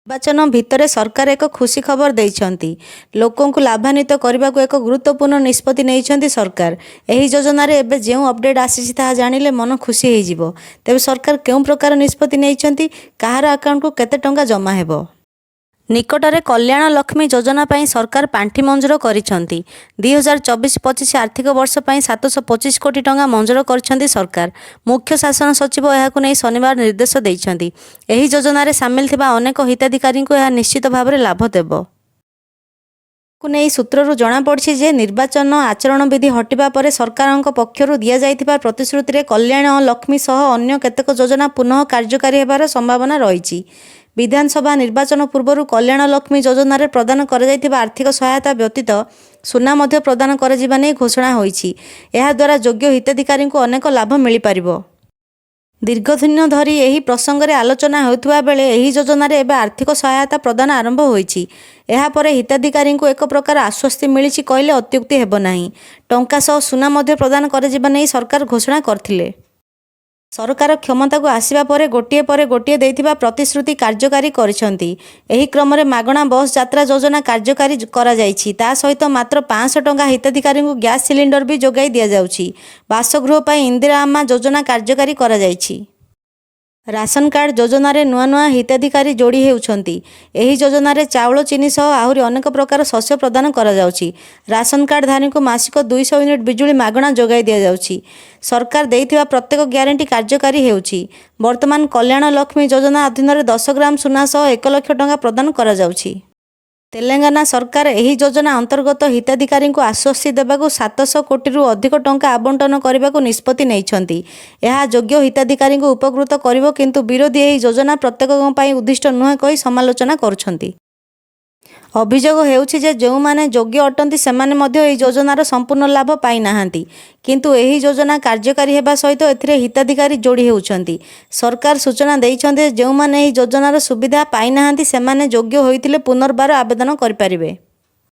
ନିର୍ବାଚନ ଭିତରେ ସରକାର ଏକ ଖୁସି ଖବର ଦେଇଛନ୍ତି। ଲୋକଙ୍କୁ ଲାଭାନ୍ୱିତ କରିବାକୁ ଏକ ଗୁରୁତ୍ୱପୂର୍ଣ୍ଣ ନିଷ୍ପତ୍ତି ନେଇଛନ୍ତି ସରକାର। ଏହି ଯୋଜନାରେ ଏବେ ଯେଉଁ ଅପଡେଟ୍ ଆସିଛି ତାହା ଜାଣିଲେ ମନ ଖୁସି ହୋଇଯିବ। ତେବେ ସରକାର କେଉଁ ପ୍ରକାର ନିଷ୍ପତ୍ତି ନେଇଛନ୍ତି, କାହାର ଆକାଉଣ୍ଟକୁ କେତେ ଟଙ୍କା ଜମା ହେବ? ନିକଟରେ କଲ୍ୟାଣ ଲକ୍ଷ୍ମୀ ଯୋଜନା ପାଇଁ ସରକାର ପାଣ୍ଠି ମଞ୍ଜୁର କରିଛନ୍ତି। 2024-25 ଆର୍ଥିକ ବର୍ଷ ପାଇଁ 725 କୋଟି ଟଙ୍କା ମଞ୍ଜୁର କରିଛନ୍ତି ସରକାର। ମୁଖ୍ୟ ଶାସନ ସଚିବ ଏହାକୁ ନେଇ ଶନିବାର ନିର୍ଦ୍ଦେଶ ଦେଇଛନ୍ତି। ଏହି ଯୋଜନାରେ ସାମିଲ ଥିବା ଅନେକ ହିତାଧିକାରୀଙ୍କୁ ଏହା ନିଶ୍ଚିତ ଭାବରେ ଲାଭ ଦେବ। ଏହାକୁ ନେଇ ସୂତ୍ରରୁ ଜଣାପଡ଼ିଛି ଯେ, ନିର୍ବାଚନ ଆଚରଣ ବିଧି ହଟିବା ପରେ ସରକାରଙ୍କ ପକ୍ଷରୁ ଦିଆଯାଇଥିବା ପ୍ରତିଶ୍ରୁତିରେ କଲ୍ୟାଣ ଲକ୍ଷ୍ମୀ ସହ ଅନ୍ୟ କେତେକ ଯୋଜନା ପୁନଃ କାର୍ଯ୍ୟକାରୀ ହେବାର ସମ୍ଭାବନା ରହିଛି। ବିଧାନସଭା ନିର୍ବାଚନ ପୂର୍ବରୁ କଲ୍ୟାଣ ଲକ୍ଷ୍ମୀ ଯୋଜନାରେ ପ୍ରଦାନ କରାଯାଇଥିବା ଆର୍ଥିକ ସହାୟତା ବ୍ୟତୀତ ସୁନା ମଧ୍ୟ ପ୍ରଦାନ କରାଯିବା ନେଇ ଘୋଷଣା ହୋଇଛି। ଏହାଦ୍ୱାରା ଯୋଗ୍ୟ ହିତାଧିକାରୀଙ୍କୁ ଅନେକ ଲାଭ ମିଳିପାରିବ। ଦୀର୍ଘଦିନ ଧରି ଏହି ପ୍ରସଙ୍ଗରେ ଆଲୋଚନା ହେଉଥିବା ବେଳେ ଏହି ଯୋଜନାରେ ଏବେ ଆର୍ଥିକ ସହାୟତା ପ୍ରଦାନ ଆରମ୍ଭ ହୋଇଛି। ଏହାପରେ ହିତାଧିକାରୀଙ୍କୁ ଏକ ପ୍ରକାର ଆଶ୍ୱସ୍ତି ମିଳିଛି କହିଲେ ଅତ୍ୟୁକ୍ତି ହେବ ନାହିଁ। ଟଙ୍କା ସହ ସୁନା ମଧ୍ୟ ପ୍ରଦାନ କରାଯିବା ନେଇ ସରକାର ଘୋଷଣା କରିଥିଲେ। ସରକାର କ୍ଷମତାକୁ ଆସିବା ପରେ ଗୋଟିଏ ପରେ ଗୋଟିଏ ଦେଇଥିବା ପ୍ରତିଶ୍ରୁତି କାର୍ଯ୍ୟକାରୀ କରିଛନ୍ତି। ଏହି କ୍ରମରେ ମାଗଣା ବସ ଯାତ୍ରା ଯୋଜନା କାର୍ଯ୍ୟକାରୀ କରାଯାଇଛି। ତା ସହିତ ମାତ୍ର 500 ଟଙ୍କା ହିତାଧିକାରୀଙ୍କୁ ଗ୍ୟାସ ସିଲିଣ୍ଡର ବି ଯୋଗାଇ ଦିଆଯାଉଛି। ବାସଗୃହ ପାଇଁ ଇନ୍ଦିରା ଆମ୍ମା ଯୋଜନା କାର୍ଯ୍ୟକାରୀ କରାଯାଇଛି। ରାସନକାର୍ଡ ଯୋଜନାରେ ନୂଆ ନୂଆ ହିତାଧିକାରୀ ଯୋଡ଼ି ହେଉଛନ୍ତି। ଏହି ଯୋଜନାରେ ଚାଉଳ, ଚିନି ସହ ଆହୁରି ଅନେକ ପ୍ରକାର ଶସ୍ୟ ପ୍ରଦାନ କରାଯାଉଛି। ରାସନକାର୍ଡଧାରୀଙ୍କୁ ମାସିକ 200 ୟୁନିଟ ବିଜୁଳି ମାଗଣା ଯୋଗାଇ ଦିଆଯାଉଛି। ସରକାର ଦେଇଥିବା ପ୍ରତ୍ୟେକ ଗ୍ୟାରେଣ୍ଟି କାର୍ଯ୍ୟକାରୀ ହେଉଛି। ବର୍ତ୍ତମାନ କଲ୍ୟାଣ ଲକ୍ଷ୍ମୀ ଯୋଜନା ଅଧୀନରେ 10 ଗ୍ରାମ ସୁନା ସହ 1 ଲକ୍ଷ ଟଙ୍କା ପ୍ରଦାନ କରାଯାଉଛି। ତେଲେଙ୍ଗାନା ସରକାର ଏହି ଯୋଜନା ଅନ୍ତର୍ଗତ ହିତାଧିକାରୀଙ୍କୁ ଆଶ୍ୱସ୍ତି ଦେବାକୁ 700 କୋଟିରୁ ଅଧିକ ଟଙ୍କା ଆବଣ୍ଟନ କରିବାକୁ ନିଷ୍ପତ୍ତି ନେଇଛନ୍ତି। ଏହା ଯୋଗ୍ୟ ହିତାଧିକାରୀଙ୍କୁ ଉପକୃତ କରିବ କିନ୍ତୁ ବିରୋଧୀ ଏହି ଯୋଜନା ପ୍ରତ୍ୟେକଙ୍କ ପାଇଁ ଉଦ୍ଦିଷ୍ଟ ନୁହେଁ କହି ସମାଲୋଚନା କରୁଛନ୍ତି। ଅଭିଯୋଗ ହେଉଛି ଯେ, ଯେଉଁମାନେ ଯୋଗ୍ୟ ଅଟନ୍ତି ସେମାନେ ମଧ୍ୟ ଏହି ଯୋଜନାର ସମ୍ପୂର୍ଣ୍ଣ ଲାଭ ପାଇନାହାନ୍ତି। କିନ୍ତୁ ଏହି ଯୋଜନା କାର୍ଯ୍ୟକାରୀ ହେବା ସହିତ ଏଥିରେ ହିତାଧିକାରୀ ଯୋଡ଼ି ହେଉଛନ୍ତି। ସରକାର ସୂଚନା ଦେଇଛନ୍ତି ଯେ, ଯେଉଁମାନେ ଏହି ଯୋଜନାର ସୁବିଧା ପାଇନାହାନ୍ତି ସେମାନେ ଯୋଗ୍ୟ ହୋଇଥିଲେ ପୁନର୍ବାର ଆବେଦନ କରିପାରିବେ।